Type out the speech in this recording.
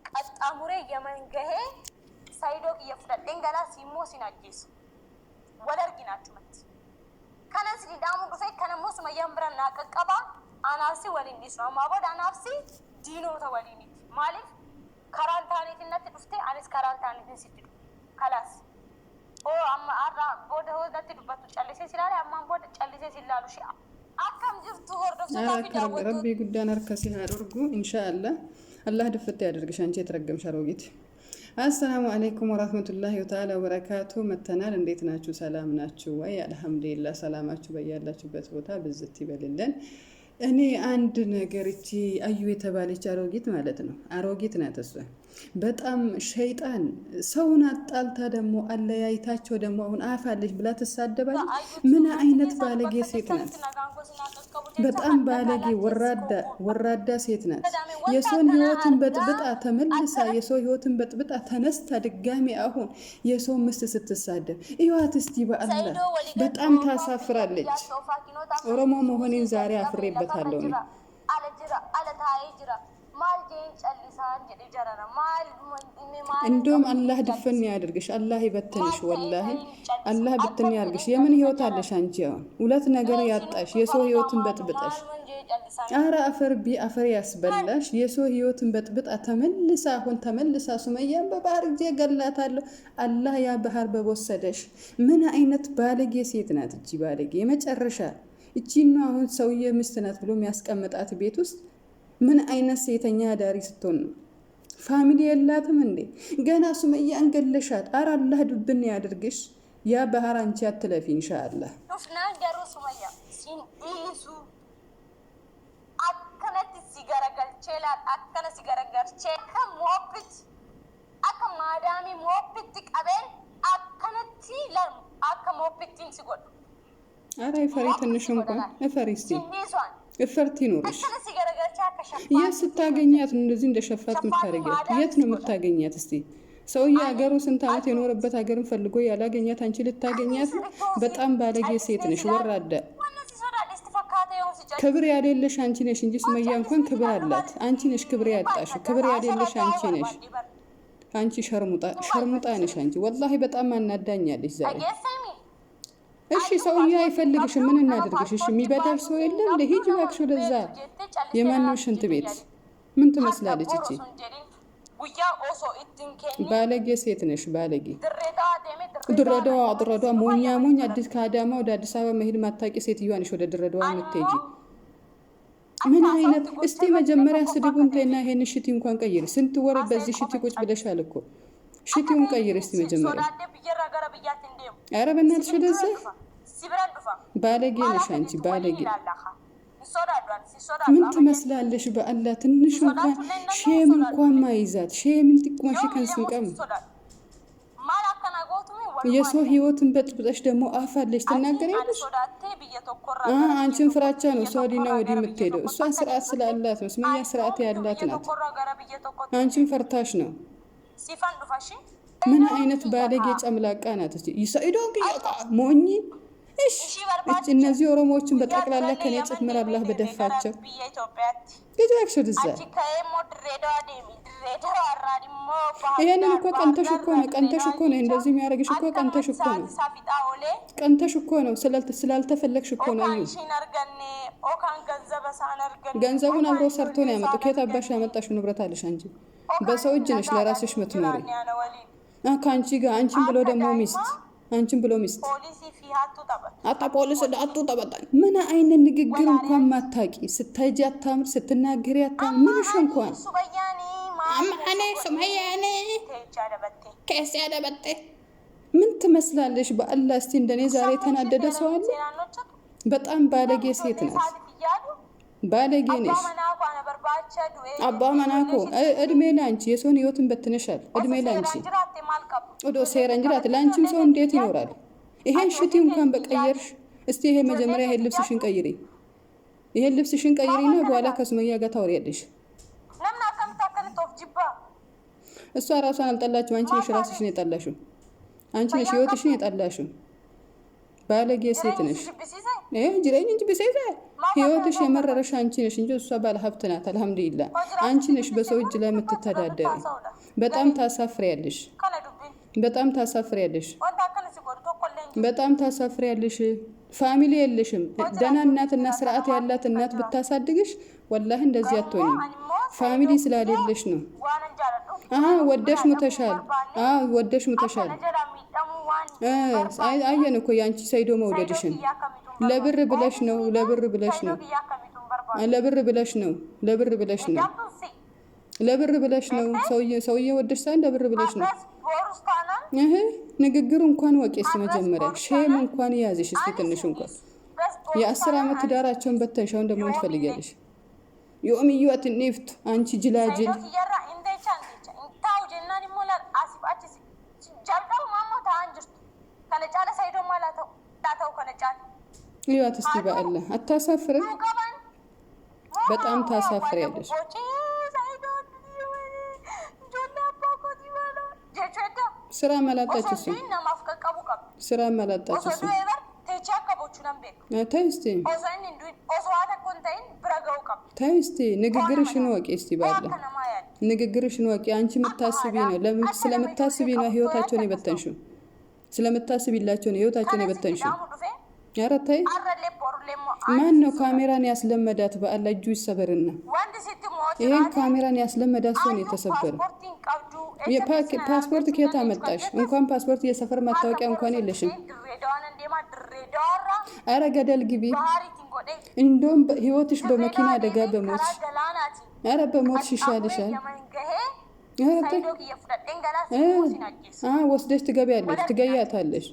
Qaxxaamuree Yaman gahee Saidoo kiyya fudhadheen galaa siimmoo sin ajjeesa. Wal argina achumatti. Kanan isinii dhaamuu dhufe kana immoo Sumayyaan biraan naa qaqqabaa anaaf si wal hin dhiisnu. Ammaa booda anaaf si diinoota waliiniti. Maaliif karaan taaneetiin natti dhufte, anis karaan taaneetiin sitti dhufe. Kalaas. Oo amma har'a booda hoo natti dubbattu callisee si ilaale, ammaan booda callisee si ilaalu shi. Akkam jirtu ኧረ hordoftootaa fi akka daawwattoota Rabbii guddaan harka si haa dhorgu inshaallah. አላህ ድፍት ያደርግሽ አንቺ የተረገምሽ አሮጊት። አሰላሙ አለይኩም ወራህመቱላሂ ወተዓላ ወበረካቱ። መተናል። እንዴት ናችሁ? ሰላም ናችሁ ወይ? አልሐምዱሊላህ። ሰላማችሁ በያላችሁበት ቦታ ብዝት ይበልልን። እኔ አንድ ነገር እቺ አዩ የተባለች አሮጊት ማለት ነው፣ አሮጊት ናት እሷ። በጣም ሸይጣን ሰውን አጣልታ ደግሞ አለያይታቸው ደግሞ አሁን አፋለች ብላ ትሳደባለች። ምን አይነት ባለጌ ሴት ናት! በጣም ባለጌ ወራዳ ወራዳ ሴት ናት። የሰውን ህይወትን በጥብጣ ተመልሳ የሰው ህይወትን በጥብጣ ተነስታ ድጋሚ አሁን የሰው ምስት ስትሳደብ እዩዋት እስቲ በአላህ በጣም ታሳፍራለች። ኦሮሞ መሆኔን ዛሬ አፍሬበታለሁ እኔ። እንደውም አላህ ድፍን ያድርግሽ፣ አላህ ይበትንሽ። ወላሂ አላህ ብትን ያድርግሽ። የምን ህይወት አለሽ አንቺ? አሁን ሁለት ነገር ያጣሽ፣ የሰው ህይወትን በጥብጠሽ፣ አረ አፈር ቢ አፈር ያስበላሽ። የሰው ህይወትን በጥብጣ ተመልሳ አሁን ተመልሳ ሱመያን በባህር እጄ ገላታለሁ። አላህ ያ ባህር በወሰደሽ። ምን አይነት ባለጌ ሴት ናት እቺ ባለጌ የመጨረሻ። እቺ ነው አሁን ሰውዬ ሚስት ናት ብሎ የሚያስቀምጣት ቤት ውስጥ። ምን አይነት ሴተኛ አዳሪ ስትሆን ነው? Family የላትም እንዴ? ገና ሱመያን ገለሻት። አረ አላህ ድብን ያድርግሽ። ያ ባህር አንቺ አትለፊ ኢንሻአላህ። Dhufnaan garuu Sumayya sin dhiisu, akkanatti si garagalchee laal, akkana si garagalchee akka mooppitti, akka maadaamii mooppitti qabeen akkanatti laal, akka mooppittiin si godhu. አረ እፈሪ ትንሽ እንኳን እፈሪ እስቲ። Sin dhiisuan እፈርት ይኑርሽ። akkana si garagalchee akka የት shaffaatti si godha. ስታገኛት ነው እንደዚህ እንደ ሸፋት Shaffaatti የምታደርጊያት? maadaamii የት si ነው godha. የምታገኛት? እስቲ ሰውዬ ሀገሩ ስንት ዓመት Ayu የኖረበት ሀገርን ፈልጎ ያላገኛት አንቺ ani ልታገኛት ነው? sirriitti si በጣም ባለጌ ሴት callisnee ነሽ፣ si ilaalu ወራዳ wanna si sodaadhe sitti fakkaata yoo si ክብር callisu. ያሌለሽ አንቺ ነሽ እንጂ Waan ሱመያ እንኳን callisnee si ክብር ilaalu አላት። maal አንቺ ነሽ ክብር hin ያጣሽው። baay'ifadha ክብር haa ያሌለሽ sodaadhaa አንቺ ነሽ። barbaadde bar አንቺ ሸርሙጣ hin ሸርሙጣ baay'ifadhu ነሽ sirriitti. አንቺ። ወላሂ በጣም አናዳኛለሽ ዛሬ። Dhageessanii እሺ ayyuu ሰውዬ paaspoortii አይፈልግሽም፣ qabdu ምን nama እናድርግሽ? እሺ paaspoortii የሚበዳሽ ሰው baasuuf hin የለም እንደ qabdu ሂጂ nama እባክሽ hin ወደዛ beektu jettee callistee የማነው nanaaf ሽንት jettee ቤት yaadde. ምን Har'a ትመስላለች boru እቺ? osoo hin jedhin guyyaa osoo itti hin kennin ባለጌ ሴት ነሽ ባለጌ። Dirree Dawaa deemee Dirree Dawaa ድሬዳዋ irraa ድሬዳዋ yommuu ሞኛ Yamanitti ሞኝ fudhate. አዲስ ከአዳማ ወደ አዲስ አበባ መሄድ ማታውቂ ሴትዮዋ ነሽ ወደ ድሬዳዋ Ani የምትሄጂ። immoo ምን akka አይነት haasawatti እስቲ gocha irratti illee መጀመሪያ tokkoffaa ስድቡን akka ta'e ተይና beeku. ይሄን ሽቲ እንኳን ቀይሪ። ስንት ወር በዚህ Haasa'ee ሽቲ qofa ቁጭ hin callisu. ብለሻል እኮ። Akka ሽቲውን ta'e ቀይሪ እስቲ si መጀመሪያ። sodaadhee biyyarraa gara biyyaatti hin deemu. ኧረ በእናትሽ Si ወደዛ duran dhufa. Si biran dhufa. ባለጌ Maal ነሽ akka አንቺ jettu waliin ባለጌ። ilaalla haa. Hin sodaadhu ani si sodaadhu ምን amma jechuudha. ትመስላለሽ? በአላህ ትንሽ Si እንኳን sodaachuu illee hin danda'u ሼም sodaadhu እንኳን illee. ማይዛት ሼምን ጥቅማሽ Yoomillee immoo ከንስንቀም si sodaadhu. Maal akkana gootume walumaan የሰው ilaalla. ህይወትን በጥብጠሽ ደግሞ አፋለሽ Ati ana ትናገሪያለሽ። sodaattee biyya tokkorraa gara biyya አንቺን tokkotti ፍራቻ ነው biyya እሷ ወዲና tokkorraa ወዲህ gara biyya የምትሄደው። tokkotti እሷ akka ስርዓት deemtutti ስላላት ነው። ሱመያ ani ስርዓት yoomiyyuu ያላት biyya ናት። tokkorraa gara biyya tokkotti hin አንቺን deemu. ፈርታሽ ነው። Sifan dhufa shi. ምን Inni አይነት kiyya ባለጌ kaa. ጨምላቃ ናት! እስቲ ይሰይዶን Ayu ሞኝ እሽ ishii እች barbaachicha እነዚህ ኦሮሞዎችን guyyaa በጠቅላላ durallee ከኔ Yaman ጭምር deemee አላህ deemee gara በደፋቸው። biyya Itoophiyaatti. ግዛክሽ ወደዛ። Achi ka'ee immoo Dirree Dawaa deemi. Dirree Dawaa irraa immoo Bahar ይሄንን Daar, እኮ Bahar ቀንተሽ Daar እኮ irraa ነው Dirree ቀንተሽ Dawaa እኮ ነው jecha እንደዚህ የሚያደርግሽ እኮ ቀንተሽ akkanumatti እኮ ነው sa'aatii isaa fixaa oolee ቀንተሽ እኮ ነው ስላልተፈለግሽ እኮ ነው። Okaan እዩ ishiin arganne, okaan ganzaba isaan arganne, ገንዘቡን okaan አብሮ ሰርቶ ነው ijoollee ያመጣው። isaan ከየት አባሽ arganne, ያመጣሽው ንብረት አለሽ አንቺ? okaan በሰው እጅ ነሽ nagaadhaan ለራስሽ hin ምትኖሪ። jiraanne ana waliin. ከአንቺ ጋር አንቺን ብሎ Akka ደግሞ ሚስት daa'imaa አንቺን ብሎ ሚስት poolisii fi hattuu taphatu. አጣ ፖሊስ አጡ Poolisiin ጠበጣ ምን አይነት ንግግር እንኳን walaaleetti. ማታቂ ስታጂ አታምር፣ ስትናገሪ አታምር። Amma ምንሽ ani እንኳን Subayyaanii maal አማ እኔ keessa godhee ሱመያ እኔ teechaa dabatte. ከስ ያደበጤ ምን ትመስላለሽ? በአላህ እስቲ እንደኔ ዛሬ Sammuun ishee የተናደደ ሰው seeraan አለ? seeraan hojjetu. በጣም ባለጌ Namni ሴት ijoollee ናት። isaatiif yaadu ባለጌ abbaa ነሽ። manaa koo ana barbaacha du'ee አባ jettee መናኮ ijoollee isheetti እድሜ ለአንቺ የሰውን ህይወትን በትነሻል። እድሜ osoo ለአንቺ seeraan jiraatte maal qabu? ወደ Ijoollee ሴረን kee ጅራት qabattee ለአንቺም ijoollee ሰው keetiif እንዴት yaaddu? ይኖራል? ይሄን Ati ሽቲ ofii እንኳን keetiif በቀየርሽ። yaaddu. እስቲ ይሄ Ijoollee መጀመሪያ ይሄን keetiif ልብስሽን yaaddu? ቀይሪ፣ ይሄን ልብስሽን Maaf ቀይሪና akkana በኋላ taate? ከሱመያ ጋር ታወሪያለሽ። Namni akkamitti akkanitti of jibbaa? እሷ ራሷን አልጠላችም። አንቺ Maal ነሽ ራስሽን taateeti? የጠላሽው። አንቺ ነሽ Fayyaan ህይወትሽን qabdu? የጠላሽው። ባለጌ ሴት Jireenyi ነሽ። si jibbisiisee? Jireenya jibbisiisa። ህይወትሽ የመረረሽ አንቺ ነሽ እንጂ እሷ ባለ ሀብት ናት። አልሐምዱሊላህ አንቺ ነሽ በሰው እጅ ላይ የምትተዳደሪ። በጣም ታሳፍሪያለሽ። በጣም ታሳፍሪያለሽ። በጣም ታሳፍሪያለሽ። Family የለሽም። ደህና እናትና ስርዓት ያላት እናት ብታሳድግሽ ወላሂ እንደዚህ አትሆኝም። Family ስላሌለሽ ነው። ወደሽ ሙተሻል። ወደሽ ሙተሻል። አየን እኮ የአንቺ ሰይዶ መውደድሽን። ለብር ብለሽ ነው። ለብር ብለሽ ነው። ለብር ብለሽ ነው። ለብር ብለሽ ነው። ለብር ብለሽ ነው። ሰውዬ ወደሽ ሳይሆን ለብር ብለሽ ነው። ይህ ንግግር እንኳን ወቄስ መጀመሪያ shame እንኳን ያዝሽ እስቲ ትንሽ እንኳን። የ10 ዓመት ትዳራቸውን በተንሽ፣ አሁን ደግሞ ትፈልጊያለሽ። ዮምዩ አትኒፍቱ አንቺ ጅላጅል። ይዋት እስቲ በአላህ አታሳፍርም? በጣም ታሳፍሪያለሽ። ስራ መላጣች እሱ ስራ መላጣች እሱ። ተይ እስቲ ተይ እስቲ ንግግርሽን ወቂ እስቲ ባለ ንግግርሽን ወቂ። አንቺ የምታስቢ ነው፣ ስለምታስቢ ነው ህይወታቸውን የበተንሽው። ስለምታስቢላቸው ነው ህይወታቸውን የበተንሽው። ኧረ ተይ። ማን ነው ካሜራን ያስለመዳት? በአላ እጁ ይሰበርና ይሄን ካሜራን ያስለመዳት ሰው ነው የተሰበረው። ፓስፖርት ከየት አመጣሽ? እንኳን ፓስፖርት የሰፈር መታወቂያ እንኳን የለሽም። አረ ገደል ግቢ። እንደውም ህይወትሽ በመኪና አደጋ በሞትሽ፣ አረ በሞትሽ ይሻልሻል። ወስደሽ ትገቢያለሽ፣ ትገያታለሽ።